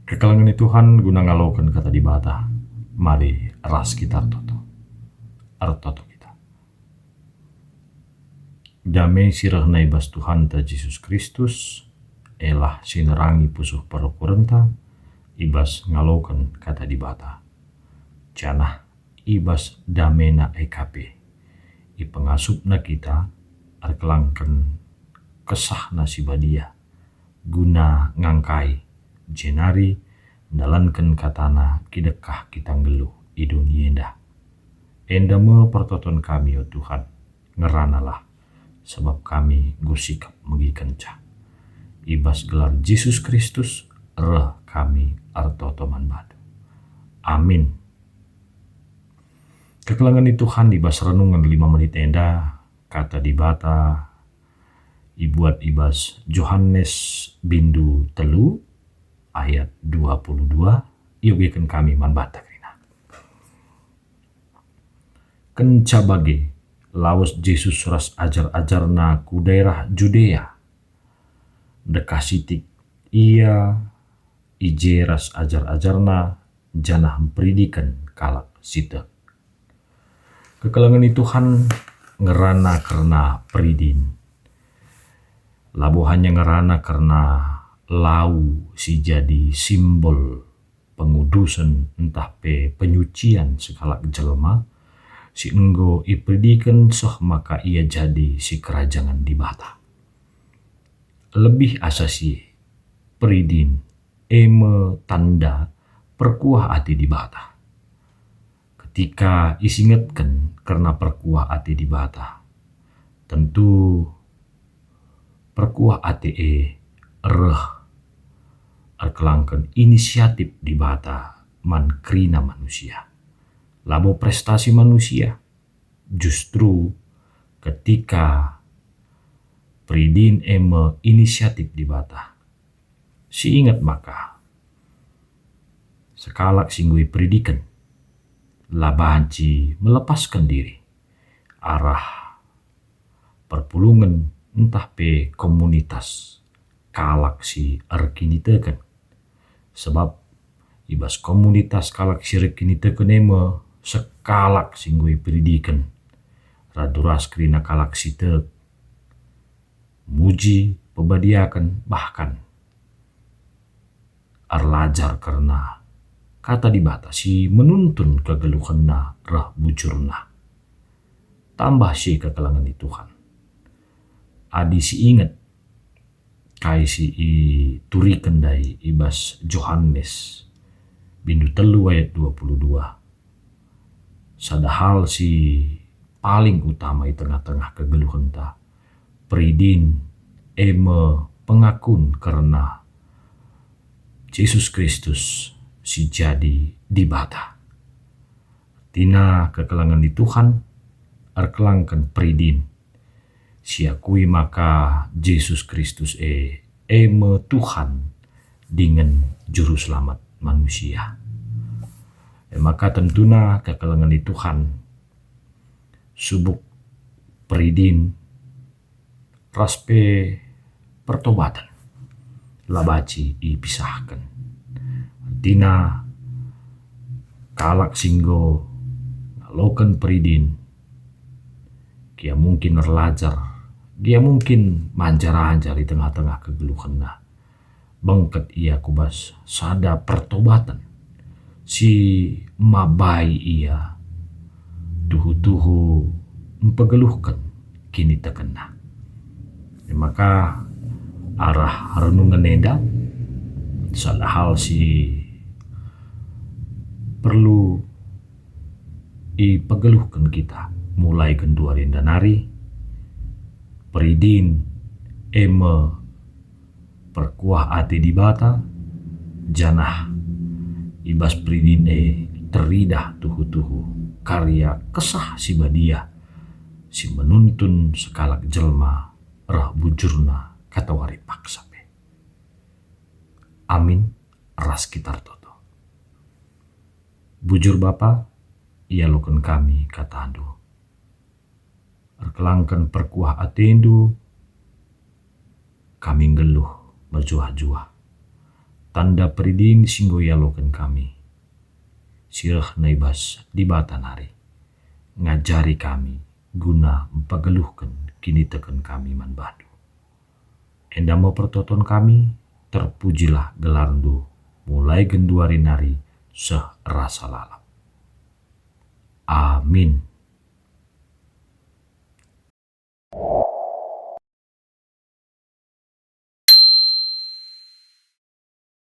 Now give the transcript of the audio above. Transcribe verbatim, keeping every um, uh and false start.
Kekelengen ni Tuhan guna ngaloken Kata Dibata, mari ras kita ertoto. Ertoto kita. Dame si rehna i bas Tuhanta Jesus Kristus, elah si nerangi pusuh perukurenta i bas ngaloken Kata Dibata, janah i bas damena e ka pe ipengasupna kita erkelangken kesahna si badia, guna ngangkai, jenari ndalanken katana kidekah kita nggeluh i doni enda. Enda me pertoton kami, o Tuhan, ngeranalah, sabap kami enggo sikap megikenca. I bas gelar Jesus Kristus reh kami ertoto man bandu. Amin. Kekelengen ni Tuhan, i bas renungen lima menit enda, Kata Dibata ibuat i bas Johanes bindu telu ayat dua puluh dua, iogeken kami man banta kerina. Kenca bage, lawes Jesus ras ajar-ajarNa ku daerah Judea. Ndekah sitik Ia i je ras ajar-ajarNa janah mperidiken kalak si tek. Kekelengen ni Tuhan ngerana kerna peridin. Labo hanya ngerana kerna lau si jadi simbol pengudusen ntah pe penyucian sekalak jelma si enggo iperidiken seh maka ia jadi sikerajangen Dibata. Lebih asa si e, peridin e me tanda perkuah ate Dibata. Ketika isingetken kerna perkuah ate Dibata, tentu perkuah ate e reh erkelangken inisiatif Dibata man kerina manusia. Labo prestasi manusia, justru ketika peridin e me inisiatif Dibata. Si inget maka, sekalak si enggo iperidiken la banci melepasken diri arah perpulungen ntah pe komunitas kalak si erkiniteken. Sebab i bas komunitas kalak si erkiniteken e me sekalak si enggo iperidiken, radu ras kerina kalak si tek, muji, pebadiaken, bahkan erlajar kerna Kata Dibata si menuntun kegeluhenna reh bujurna. Tambah si kekelengen ni Tuhan. Adi si inget kai si ituriken ndai i bas Johanes bindu telu ayat dua puluh dua. Sada hal si paling utama i tengah-tengah kegeluhenta, peridin e me pengakun kerna Jesus Kristus si jadi Dibata. Ertina kekelengen ni Tuhan erkelangken peridin, siakui maka Jesus Kristus e, e me Tuhan dingen Juru Selamat manusia. E maka tentuna kekelengen ni Tuhan, subuk peridin ras pe pertobaten la banci ipisahken. Ertina, kalak si enggo ngaloken peridin, gia mungkin erlajar, gia mungkin manjar-anjar i tengah-tengah kegeluhenna. Bengket ia ku bas sada pertobaten si mabai ia tuhu-tuhu mpegeluhken kinitekenna. E maka arah renungen enda, sada hal si perlu ipegeluhken kita mulai genduari enda nari, peridin e me perkuah ate Dibata, janah i bas peridin e teridah tuhu-tuhu karya Kesah Si Badia si menuntun sekalak jelma reh bujurna katawari paksa pe. Amin, ras kita ertoto. Bujur Bapa, ialoken kami kataNdu. Erkelangken perkuah ateNdu, kami nggeluh mejuah-juah. tanda peridin si enggo ialoken kami, si rehna i bas Dibata nari, ngajari kami guna mpegeluhken kiniteken kami man bandu. Enda me pertoton kami, terpujilah gelarndu, mulai genduari nari seh rasa lalap. Amin.